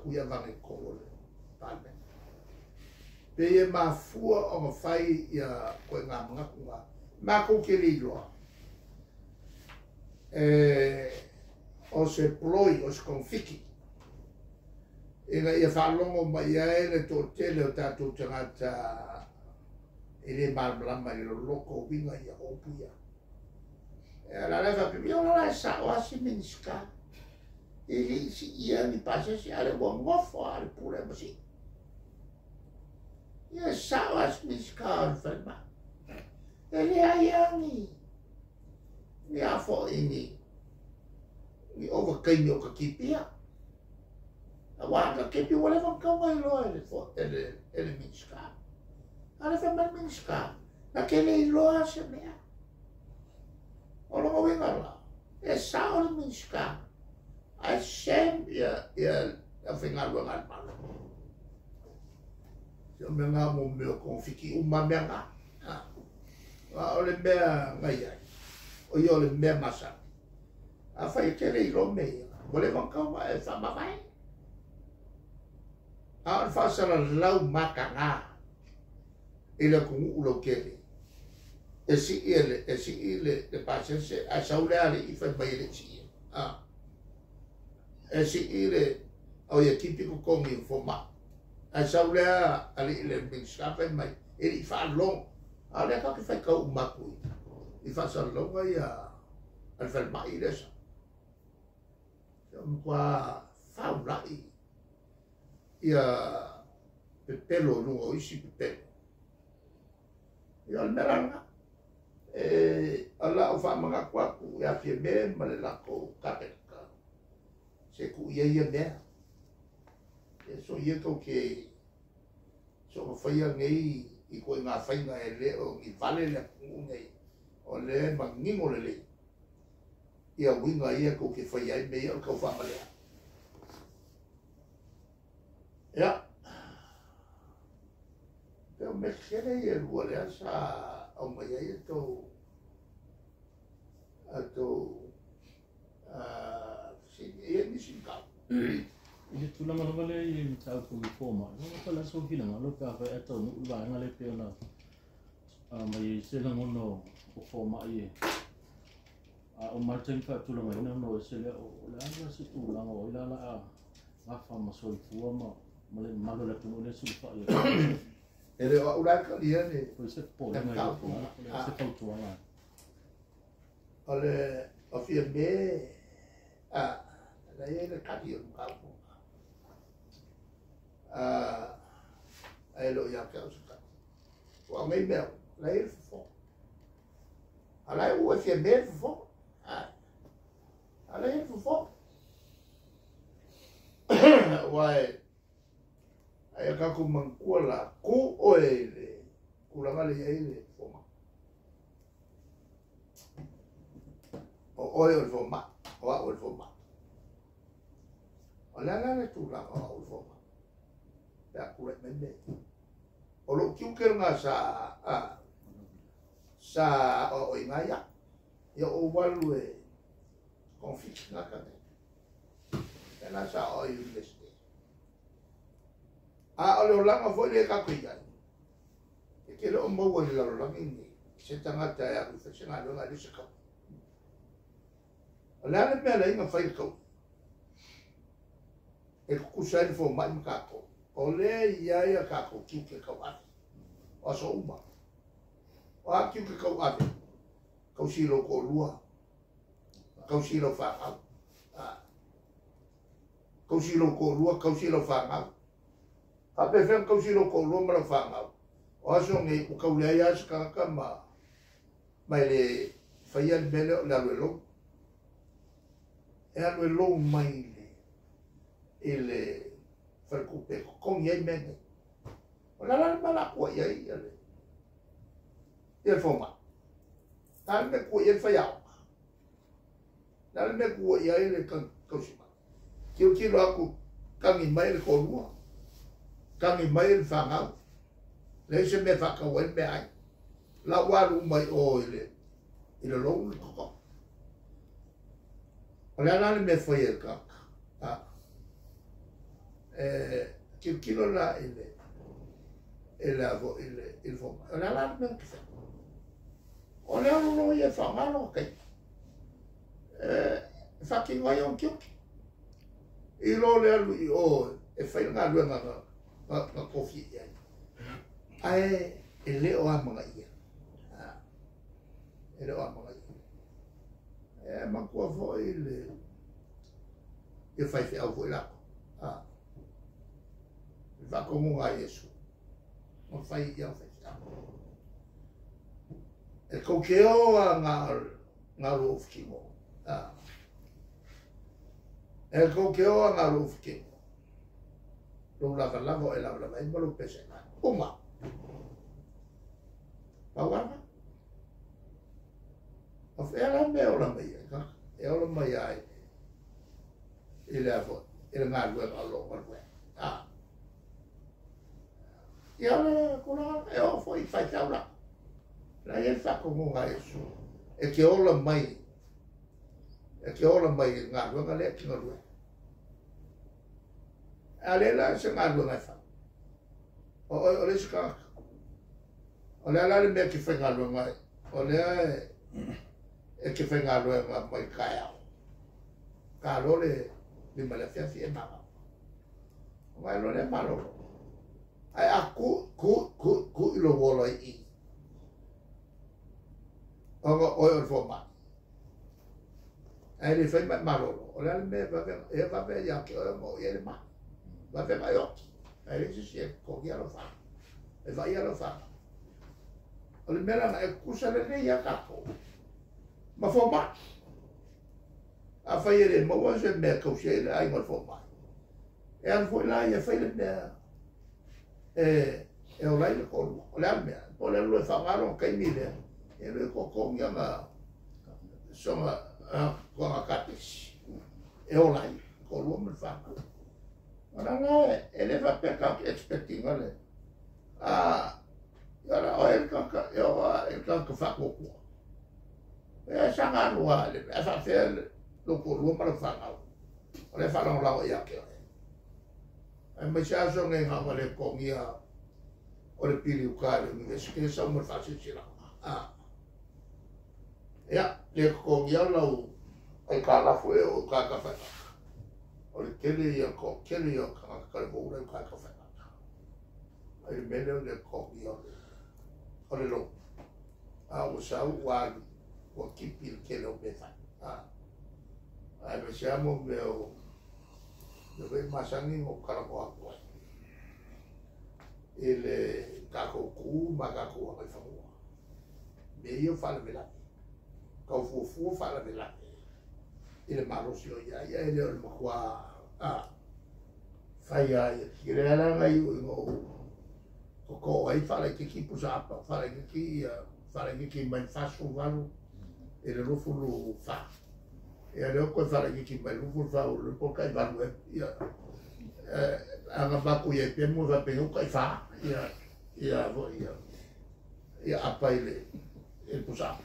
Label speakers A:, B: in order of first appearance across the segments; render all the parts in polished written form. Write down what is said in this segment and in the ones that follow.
A: atu ia avage i totonu o le Palemene. Pei e mafua ona fai ia ituaiga manatu na, matou te le iloa o se ploy, o se togafiti ina ia faalogo mai ai le toatele o tatou tagata e le malamalama i le loloto o uiga ia o upu ia. Ia la la e faapea, ia o la e sao lava si Minisita, e le i siia ni pasese, a o lea ua nofo lava le pule ma sii. Ia e sao lava si Minisita o le Falemai. E leai lava ni a foi ni ovataimi o ka kipia. Aua na kepi ua leva ona tatau ona iloa e le Minisita. A o le fai mai le Minisita, na te le iloa se mea. O lona uiga la, e sao le Minisita, ae shame ia le aufaigaluega a le Malo. Se o mea na mo mea o togafiti uma mea na. A o le mea na i ai, o ia o le mea masani. Afai e te le iloa mea ia, ua leva ona tatau ona e faamavae. A o le faasalalau mataga i le atunuu lautele, e sii le pasese, ae sau le alii fai mai e le i siia. E sii le, o ia tipi totogi o fomai, ae sau lea alii le Minisita fai mai e le i faalogo. A o lea tatou te faitau uma atu i faasalalauga ia a le falemai lea sa. Se o matua faulai ia pepelo i luga o isi pepelo. Ia o le mea la lena. E o lau faamanatu atu ia Fiame ma le latou Kapeneta, se tuu ia ia mea. Ia so ia tou te soona faia nei i ituaiga faiga e le o ni vale le atunuu nei, o lea e manino lelei ia uiga ia tou te faia ai mea ia o le taufaamalea. Ia, pe o mea tetele ia e lua lea sa aumai ai a tou fesili. E i ai nisi mataupu?
B: I le tulaga lava lea i mataupu i fomai, ua fa le aso finagalo pe afai ae taunuu le vaega lea pei ona mai ai se lagona o fomai e a o mai le taimi faatulagaina ona o ese lea o le a la se tulaga o ai la la a gafa ma soifua ma le mamalu o le atunuu lea sulufai.
A: E le o au la e talia le
B: Foi se popolega i lou finagalo, o le a se fautuaga?
A: O le o Fiame a la i ai le tali o le mataupu. Ae le o ia te au se tali. Ua au nei mea, la i ai le fofo. A la e ua e Fiame le fofo. A la i ai le fofo. Ua e ai a tatou manatua la, ku oe i le tulaga le i ai le fomai. O oe o le fomai, o au o le fomai. O le a la le tulaga o au o le fomai? Pe a tulai mai mea ia. O lou tiute lena sa aoaoina ai au. Ia ou alu e togafiti tagata nei. Lena sa aoao i University. A o le olaga foi lea tatou i ai, e te le o maua i le lalolagi nei se tagata e alu i fai se galuega e le se taui. O le a le mea leai na fai le taui? E tutusa ai le fomai ma tatou. O lea e i ai a tatou tiute tauave o aso uma. O a tiute tauave? Tausi lou toalua, tausi lau fanau. Tausi lou toalua, tausi lau fanau. Faapefea ona tausi lou toalua ma lau fanau? O aso nei ua tau leai lava se tagata ma e le faia le mea lea o le alu e lou. E alu e lou mai i le faletupe e totogi ai mea nei. O le a la le mea o le a tua i ai ia le fomai? Le a le mea tua i ai le faiaoga? Le a le mea tua i ai le tausimai? Tilotilo atu, tagi mai le toalua, tagi mai le fanau, leai se mea e faatau ai le meaai. La ua alu uma i o i le lou le totogi. O le a la le mea e fai e le tagata? Tilotilo la i le i le fomai. O le a la le mea ou te fai? O le alu loa ia e faaaoga lona taimi e faatino ai ona tiute i lo le alu i o e fai le galuega na tofia i ai. Ae e le o amanaia. E le o amanaia. E manatua foi le ia faifeau foi latou. Le faatonuga a Iesu, na fai i au faifeau. E tou te o a na o lou fitino. E tou te o a na o lou fitino. Lou lavalava o e lavalava ai ma lou pese. Uma. Pau lava. O fea la mea e ola mai ai? E ola mai ai i le foi, i le galuega o lou galuega. Ia le tulaga e oo foi i faifeau la. La i ai le faatonuga a Iesu. E te ola mai, e te ola mai i le galuega lea e te galue. A le la se galuega e fai. O oe o le isi tagata. O le a la le mea e te faigaluega ai? O lea e te faigaluega mai taeao. Talo le 5 i le afiafi e manava. O ngai loa lea malolo. Ae a ku, ku, ku, ku i lou ola i i. Ona oe o le fomai. Ae le fai ma e malolo. O le a le mea e vave, e vave ia te oe ona oo i ai le mai. Vave ona e oti. Ae leai se isi e totogia lau fanau. E vaaia lau fanau. O le mea lena e tutusa lelei ia tatou ma fomai. Afai e le maua se mea e tausi ai le aiga o le fomai, e alu foi la ia fai le mea e ola ai le toalua. O le a le mea? Po o le alu loa e faaaoga lona taimi lea, e alu e totogi ana sona kapesi e ola ai le toalua ma le fanau. O la la e le faapea tatou te expect ina le ia la oe le tagata e oo lava i le tagata faatuatua. E saga alu lava i le mea, ae faapefea lou toalua ma lau fanau. O lea e faalagolago ia te oe. Aemaise aso nei na ona le totogia o le pili uta i le Universite sau ma le faasilasilaga. Ia, le totogia lau aitalafu e oo i uta i Tafaigata. O le tele ia, toatele ia o tagata talavou la i uta i Tafaigata. Ai le mea lea o le totogia o le loan. A ua sau ua alu, ua tipi le tele o mea e fai. Aemaise lava mo mea o mea foi masani na ou talanoa atu ai i le tatou tu ma tatou agaifanua. Mea ia o faalavelave, tau fuafua faalavelave i le malosi o i ai, ae le o le matua fai lava ia tele la na iu ina ou totoo ai faalaitiiti pusa apa, faalaitiiti ia, faalaitiiti mai le 48 i le 24. Ia lea ua toe faalaitiiti mai le 24, ua iloa po o le tai 8 ea. Ia, a na matou i ai pea mo faapea ua tai 4 ia, ia foi ia, ia apa i le pusa apa.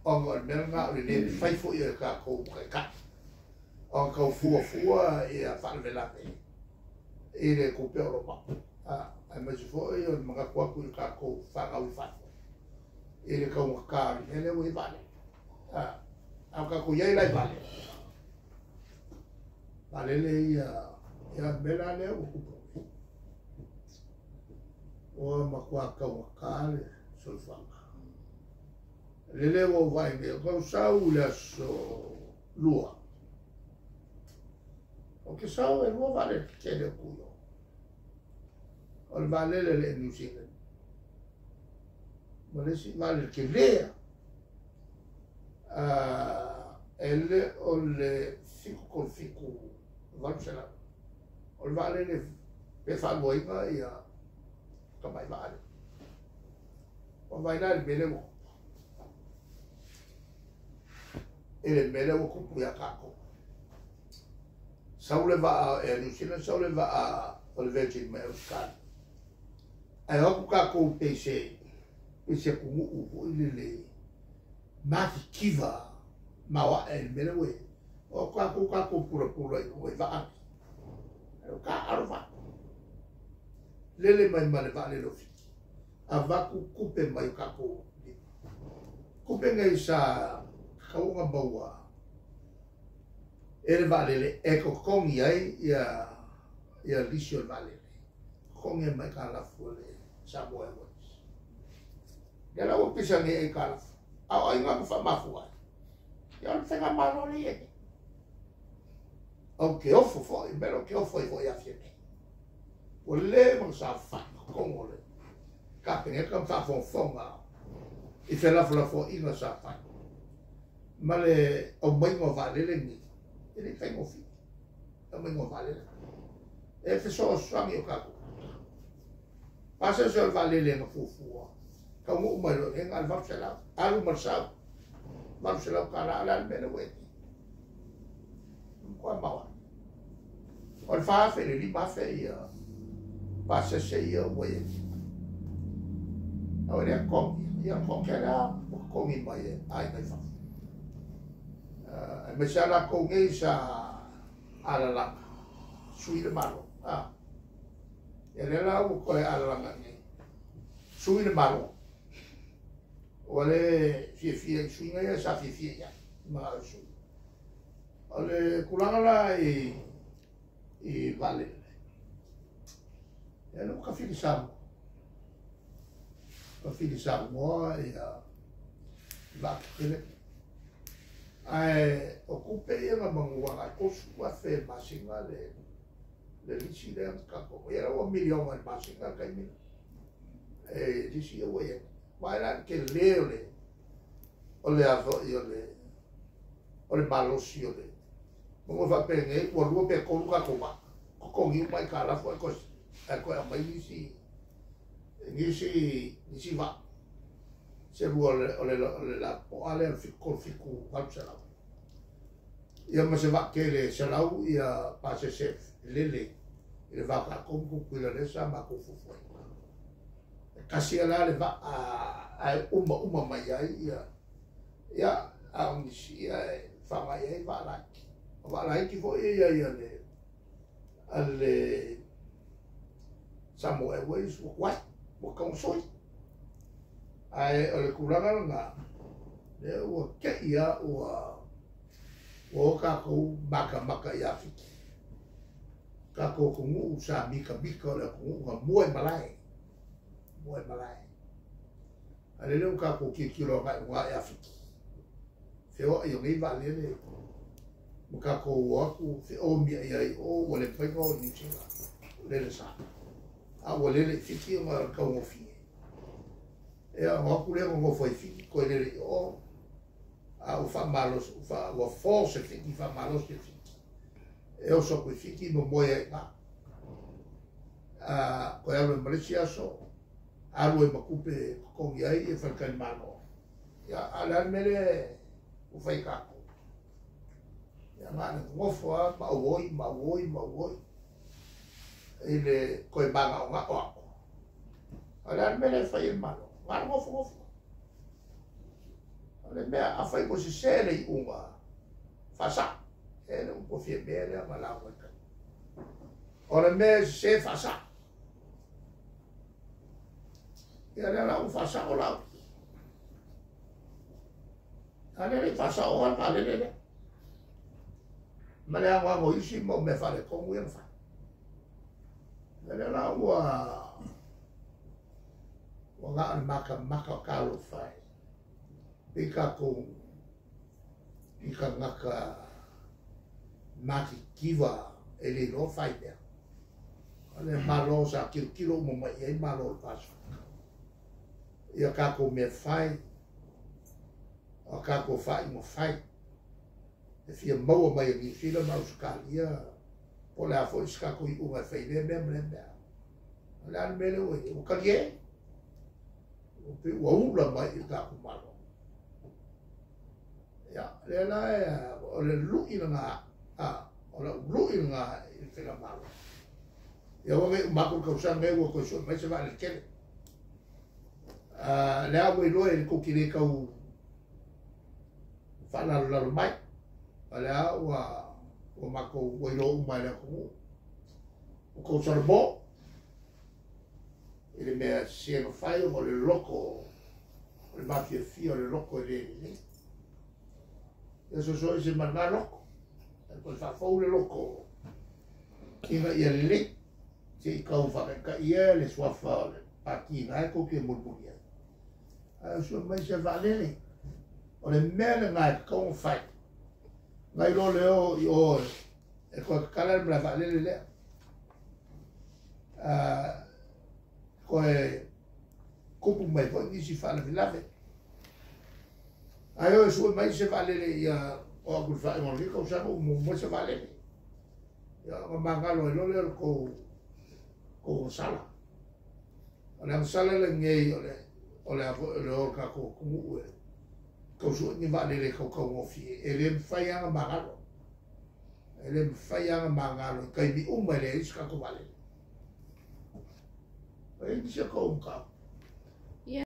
A: Ona o le mea lena o le le mafai foi e tatou taitai ona tau fuafua ia faalavelave i le tupe o lo o maua. Aemaise foi o le manatu atu i tatou fanau i fafo i le taugata o le mea lea ua i ai vaalele. A o tatou i ai la i vaalele, vaalele ia, ia mea la lea ua tupu nei. Ua matua taugata le soifuaga. Lele ua ou vaai nei, o tau sau i le aso 2. Ou te sau e 2 vaalele tetele o tu i o. O le vaalele le New Zealand ma le isi vaalele tele e le o le 737 800. O le vaalele pe faaluaina ia tamai vaalele. Ua vaai la i le mea lea ua tupu. I le mea lea ua tupu ia tatou. Sau le vaa Air New Zealand, sau le vaa o le Virgin mai Ausetalia. Ae o atu tatou pei se atunuu foi lele mafitiva maoae i le mea lea ua i ai. O tatou pulapula i luga i vaa nei. O ka alo va. Lele mai ma le vaalele o Fiti. Avatu kupe mai o kākou lima. Kupe nei sa kauga maua e le vaalele e kokogi ai ia lisi o le vaalele. Kokogi ai mai kalafu o le Samoa Airways. Ia la ua pisa nei ai kalafu. A o aiga ma faamafu ai. Ia o le faiga malo le ia nei. Ou te ofo foi, mea ou te ofo ai foi afia nei. Ua leva ona saofai kokogo le Kapeneta ma faafogafoga i felafolafoaiga sa fai. Ma le aumaiga o vaalele nei, e le i faigofie. Aumaiga o vaalele. E fesoasoani o tatou. Pasese o le vaalele na fuafua, taunuu mai loa i na o le 800, alu ma le sau, $800, o le a le mea lea ua e nei. Matua maoae. O le 4,000 i le 5,000 ia pasese ia ua i ai. Au e lea kogi, ia kogi lea ua kogi mai e aiga i fafo. Aemaise lava latou nei sa alalaga, sui le Malo. Ia lea la ua toe alalaga nei, sui le Malo. Ua le fiafia i suiga ia sa fiafia i ai, manao e sui. O le tulaga la i vaalele, ia lea ua tafili Samoa. Tafili Samoa ia vaatetele. Ae o tupe ia na manua agai 30,000 i le masina le lisi lea na tatou. Ia la ua miliona i le masina le taimi lea. E lisi ia ua i ai. Vaai la i le tele o le a foi o le malosi o le manua faapenei ua 2 pe 3 tatou vaa. Totogi uma aitalafu ae toe aumai nisi vaa. Se lua o le lapoa lea o le 7, 3, 7, 800. Ia ma se vaa tele 100 ia pasese lele i le vaa tatou ma Tutuila lea sa matou fuafuaina. E kasi la le vaa ae uma mai ai ia a o nisi ia e faaaoga i ai vaa laiti. O vaa laiti foi ia ia le a le Samoa Airways ua tuai, ua taugosoi. Ae o le tulaga lena, lea ua tei lava ua o tatou matamata ia Fiti. Tatou atunuu sa mitamita o le atunuu na mua i malae. Mua i malae. A lele ua tatou tilotilo agai uga ia Fiti. Feoai o nei vaalele ma tatou o atu feomia i ai o ua le mafai ona o i Niu Sila. Lele sa. A ua lele i Fiti ona o le taugofie. Ia, ona o atu lea nonofo i Fiti, toe lele i o. A ua faamalosi, ua force e Fiti, faamalosi e Fiti. E oso atu i Fiti ma moe ai i ina. Toe alu ai ma le isi aso, alu ai ma tupe totogi ai e faletalimalo. Ia, a o le a le mea lea ua fai e tatou? Ia, na o le nonofo lava ma auoi, ma auoi, ma auoi i le toe magaogao atu. A o le a le mea lea e fai e le Malo? Na o le nofonofo. O le mea, afai ua sese le iuga, faasao. E le upu fia mea lea ma lauga i tai. O le mea e sese faasao. Ia lea la ua faasao lau. A lea le faasao lava le vaalele lea. Ma le anoano isi mau mea faaletonu ia na fai. Ia lea la ua na o le matamata o talofa e. Pei tatou i tagata matitiva e le iloa fai mea. O le Malo sa tilotilo uma mai i ai Malo o le Pasefika. Ia tatou mea fai, o tatou faaiuga fai. E fia maua mai e Niu Sila ma Ausetalia, po o le a foi se tatou iuga e fai lea mea ma lea mea. O le a le mea lea ua i ai? Ua talie? Ua ula mai i le tatou Malo. Ia, lea la o le lui lena, o lau lui lena i le faigamalo. Ia ua nei uma atu le tausaga nei ua toe sue mai se vaalele tele. Lea ua iloa e le tou te le tau faalalolalo mai. O lea ua matou ua iloa uma e le atunuu. O kou salamo i le mea sega fai o le loko o le mafiafia o le loko e le lelei. Ia soso i se mana loko. E koe faafou le loko ina ia lelei. Se i kau whakaika ia le suafa o le pati ngai ko ke mulimuli ai. Ae sua mai se vaalele. O le mea le ngai kaunga fai. Ngai lo leo i o e koe kakala le mala vaalele lea. Koe kupu mai foi nisi faalavelave. Ae o e sue mai se vaalele ia o aku le faaiuga o lenei tausaga ua muamua se vaalele. Ia ona magalo ai loa lea o le kou agasala. O le agasala lenei o le o le o le o tatou atunuu e tau sue ni vaalele e tautaugofie. E le mafai lava ona magalo. E le mafai lava ona magalo i taimi uma e leai se tatou vaalele. E i nisi o kou mataupu.